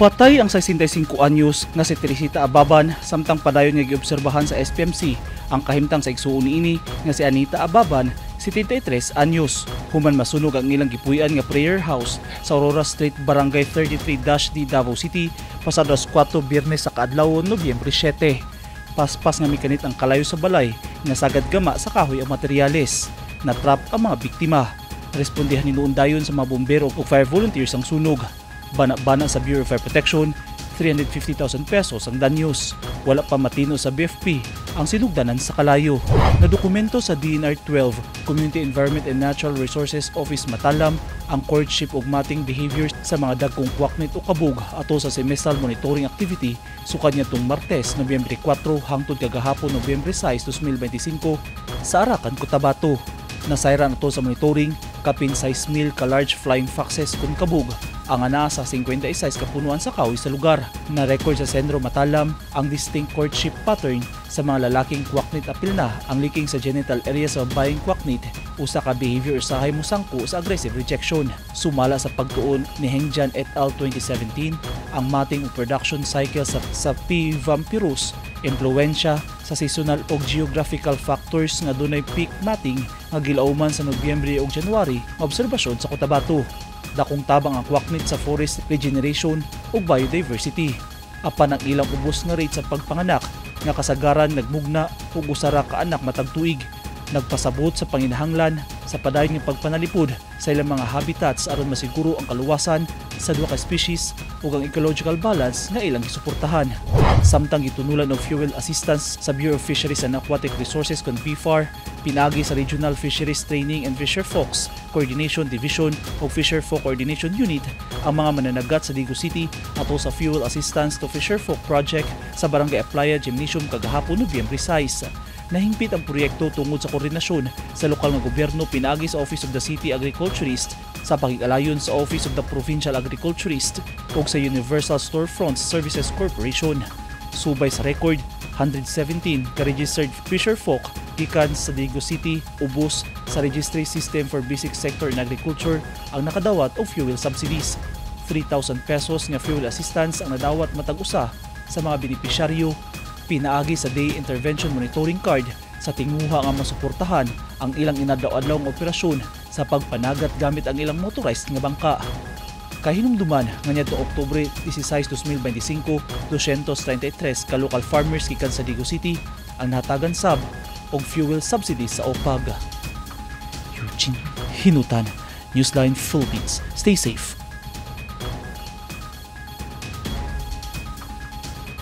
Patay ang 65 anyos nga si Teresita Ababan samtang padayon nga giobserbahan sa SPMC ang kahimtang sa igsuon niini nga si Anita Ababan, 73 anyos, human masunog ang ilang gipuy-an nga prayer house sa Aurora Street, Barangay 33-D, Davao City pasado alas 4 Biyernes sa kaadlawon, Nobyembre 7. Paspas nga mikanit ang kalayo sa balay nga sagad gama sa kahoy ang materyales. Natrap ang mga biktima. Respondihan hinuon dayon sa mga bombero ug fire volunteers ang sunog. Bana-bana sa Bureau of Fire Protection, 350,000 pesos ang danyos. Wala pa matino sa BFP ang sinugdanan sa kalayo. Nadokumento sa DENR 12, Community Environment and Natural Resources Office Matalam ang courtship ug mating behavior sa mga dagkong kwaknit o kabog ato sa semestral monitoring activity sukad niadtong Martes, Nobyembre 4 hangtod kagahapon, Nobyembre 6, 2025 sa Arakan, Cotabato. Nasayran ato sa monitoring kapin 6,000 ka large flying foxes kun kabog ang anaa sa 56 ka punuan sa kahoy sa lugar. Na-record sa Sentro Matalam ang distinct courtship pattern sa mga lalaking kwaknit, apil na ang licking sa genital area sa babaeng kwaknit, usa ka behavior usahay mosangko sa aggressive rejection. Sumala sa pagtuon ni Hengjian et al. 2017, ang mating ug production cycle sa P. vampyrus impluwensya sa seasonal ug geographical factors nga dunay peak mating nga gilauman sa Nobyembre ug January nga obserbasyon sa Cotabato. Dakong tabang ang kwaknit sa forest regeneration ug biodiversity. Apan ang ilang ubos nga rate sa pagpanganak nga kasagaran nagmugna ug usa ra ka anak matag tuig nagpasabot sa panginahanglan sa padayon nga pagpanalipod sa ilang mga habitats aron masiguro ang kaluwasan sa duha ka species ug ang ecological balance nga ilang gisuportahan. Samtang gitunulan og fuel assistance sa Bureau of Fisheries and Aquatic Resources kon BFAR pinaagi sa Regional Fisheries Training and Fisher Folks Coordination Division ug Fisher Folk Coordination Unit ang mga mananagat sa Digos City ato sa Fuel Assistance to Fisherfolk Project sa Barangay Aplaya Gymnasium kagahapon, Nobyembre 6. Nahingpit ang proyekto tungod sa koordinasyon sa lokal nga gobyerno pinaagi sa Office of the City Agriculturist, sa pakig-alayon sa Office of the Provincial Agriculturist ug sa Universal Storefronts Services Corporation. Subay sa record, 117 ka-registered fisherfolk gikan sa Digos City ubos sa Registry System for Basic Sector in Agriculture ang nakadawat og fuel subsidies. 3,000 pesos nga fuel assistance ang nadawat matag usa sa mga benepisyaryo pinaagi sa Day Intervention Monitoring Card sa tinguha nga masuportahan ang ilang inadlaw-adlaw nga operasyon sa pagpanagat gamit ang ilang motorized nga bangka. Kahinumduman nga niadtong Oktubre 16, 2025, 233 ka local farmers gikan sa Digos City ang nahatagan sab og fuel subsidy sa OPAG. Eugene Hinutan, Newsline Philippines. Stay safe.